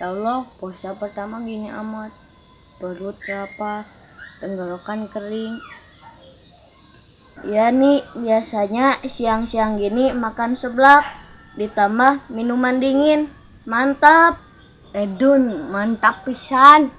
Ya Allah, puasa pertama gini amat. Perut lapar, tenggorokan kering. Ya nih, biasanya siang-siang gini makan seblak, ditambah minuman dingin. Mantap. Edun, mantap pisan.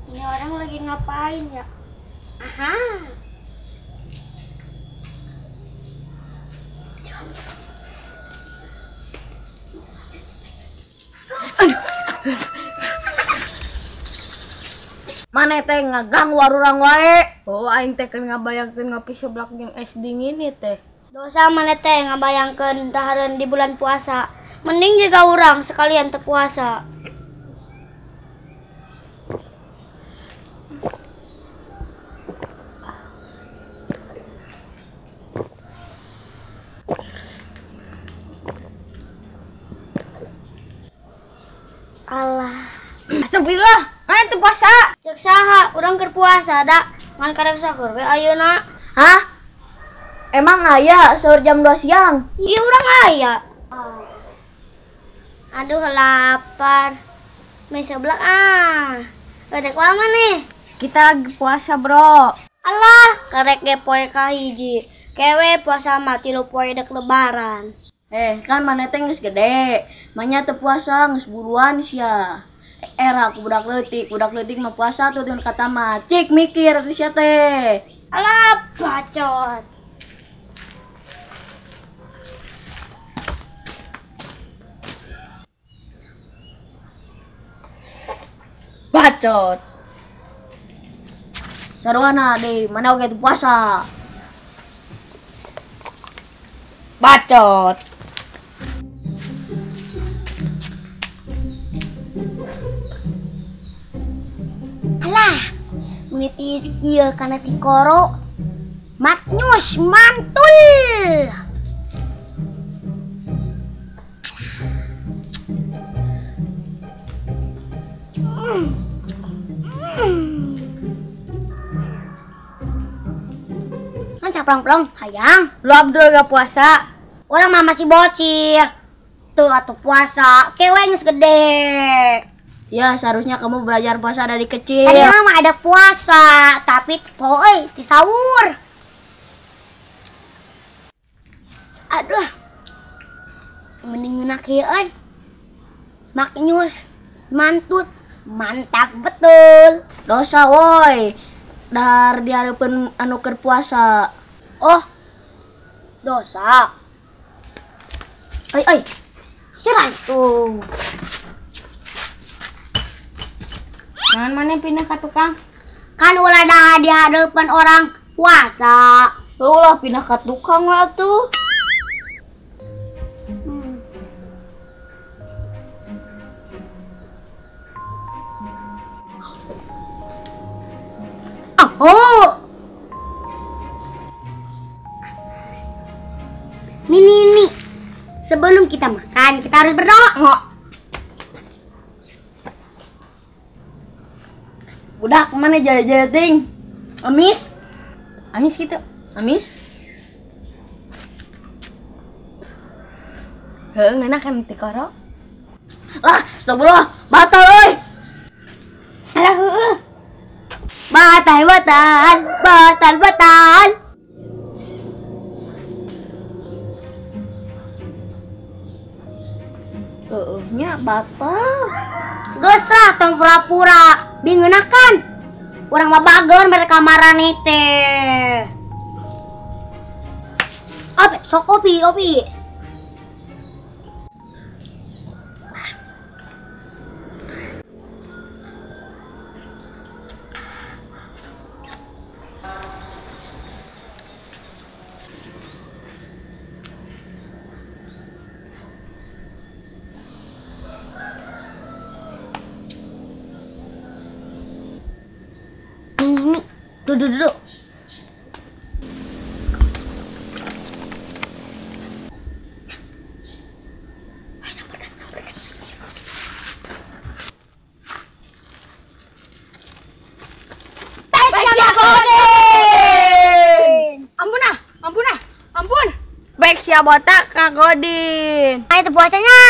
Ini orang lagi ngapain ya? Aha. Mana teh ngaganggu warurang wae. Oh, aing teh keur ngabayangkeun ngopi seblak jeung es dingin ieu teh. Dosa mana teh ngabayangkeun dahareun di bulan puasa. Mending juga urang sekalian teu puasa. Alah, astagfirullah, mana teu puasa? Cek saha, urang keur puasa da, ngan karek sahur we ayeuna. Hah? Emang aya sahur jam 2 siang? Iya urang aya. Aduh lapar. Mie seblak ah. Rek lama nih. Kita lagi puasa, Bro. Alah, karek ge poe kahiji. Kewe puasa mah 3 poe dek lebaran. Kan mana teh geus gede. Manya teu puasa geus buruan sia. Era aku budak leutik mah puasa tuh teu kata mah. Cik mikir atuh sia teh. Alah, bacot. Bacot. Saruana deui, mana oge teu puasa. Bacot. Alah, menitis kieu kana tikoro. Matnyus mantul. Kan caprang-plong hayang. Lu Abdul gak puasa? Orang mah masih bocil. Tuh atuh puasa, kewe geus gede. Ya, seharusnya kamu belajar puasa dari kecil. Tadi mama ada puasa, tapi poe di sahur. Aduh. Mending ngeunah kieu euy. Maknyus, mantut, mantap betul. Dosa woi. Dar dihareupeun anu keur puasa. Oh. Dosa. Oi oi. Siran tuh. Jangan mana pindah ke tukang. Kan ulah dah di hadapan orang puasa. Ulah pindah ke tukang lah tuh. Oh. Nih, nih, nih. Sebelum kita makan, kita harus berdoa. Budak kemana jaya-jaya ting? Amis? Amis gitu? Amis? Heeh, ngeunah kan tikoro. Lah, astagfirullah, batal euy. Alah heueuh. Batal batal, batal batal. Heueuh nya batal. Geus lah tong pura-pura bingeunakan. Urang mah bageun mere kamarane teh. Apa sok kopi kopi. Ini, duduk duduk. Ampun ah, ampun ah, ampun. Baik sia botak Kak Godin. Ayo teu puasanya.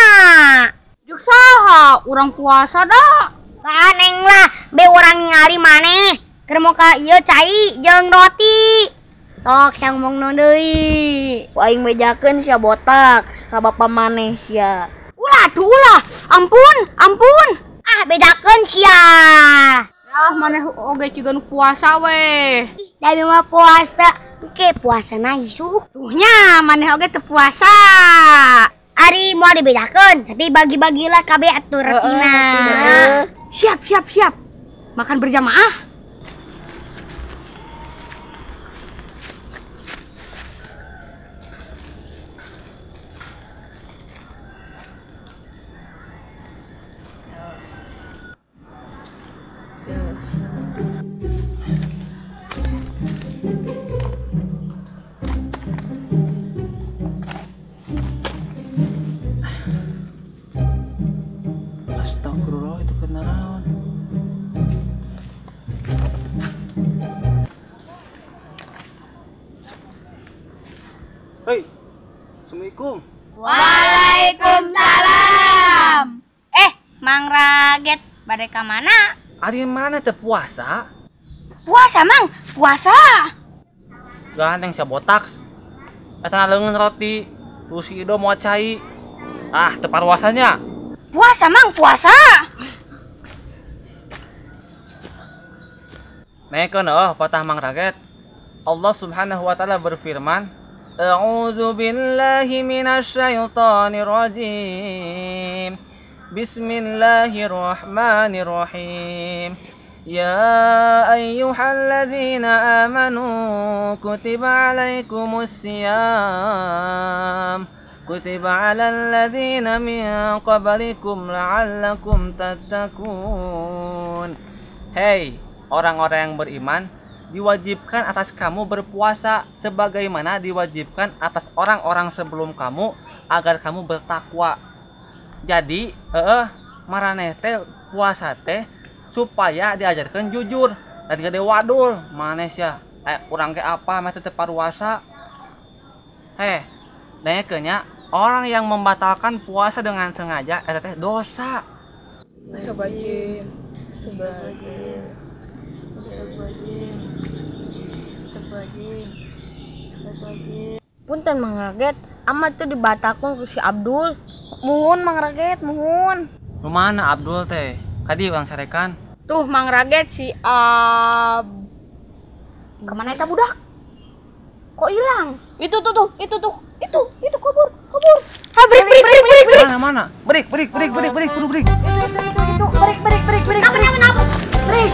Juk saha urang puasa dah. Aneng lah, be urang ningali maneh. Keur mau ka ieu cai jeung roti. Sok sia ngomong naon deui. Ku aing bejakeun sia botak ka bapa maneh sia. Ulah tuh ulah. Ampun, ampun. Ah bejakeun sia. Ah maneh oge ciga nu puasa weh. Ih, da mah puasa. Oke, puasa na isuk. Tuh nya maneh oge teu puasa. Ari moal dibejakeun, tapi bagi-bagilah kabeh atuh retina. Siap, siap, siap. Makan berjamaah. Astagfirullah itu kenaon. Hei, assalamualaikum. Waalaikumsalam. Mang Raget, bade ka mana? Ari mana teh puasa? Puasa, Mang, puasa. Ganteng sia botak. Eta leungeun roti, terus si Ido mau cai. Ah, teu paruasanya. Puasa, Mang, puasa. Naikeun eueuh patah Mang Raget. Allah Subhanahu wa taala berfirman, A'udzu billahi minasyaitonir rajim. Bismillahirrahmanirrahim. Ya ayyuhalladzina amanu kutiba alaikumus siyam. Kutiba alal ladzina min qablikum la'allakum tattaqun. Hei, orang-orang yang beriman, diwajibkan atas kamu berpuasa sebagaimana diwajibkan atas orang-orang sebelum kamu agar kamu bertakwa. Jadi, maraneh teh puasa teh supaya diajarkan jujur dan gede wadul. Maneh sia, urang ke apa mah teu paruasa. Heh, nya orang yang membatalkan puasa dengan sengaja eta teh dosa. Astagfirullahaladzim. Astagfirullahaladzim. Astagfirullahaladzim. Astagfirullahaladzim. Astagfirullahaladzim. Punten Mang Raget, amat tuh dibatalkeun ku si Abdul. Muhun Mang Raget, muhun. Lu mana Abdul teh? Kadi urang sarekan. Tuh Mang Raget si Ab. Kemana eta budak? Kok hilang? Itu tuh tuh, itu tuh. Itu kabur, kabur. Ha, break, break, break, break, break. Mana mana? Break, break, break, break, break, kudu break. Itu, break, break, break, break. Kenapa, kenapa? Break.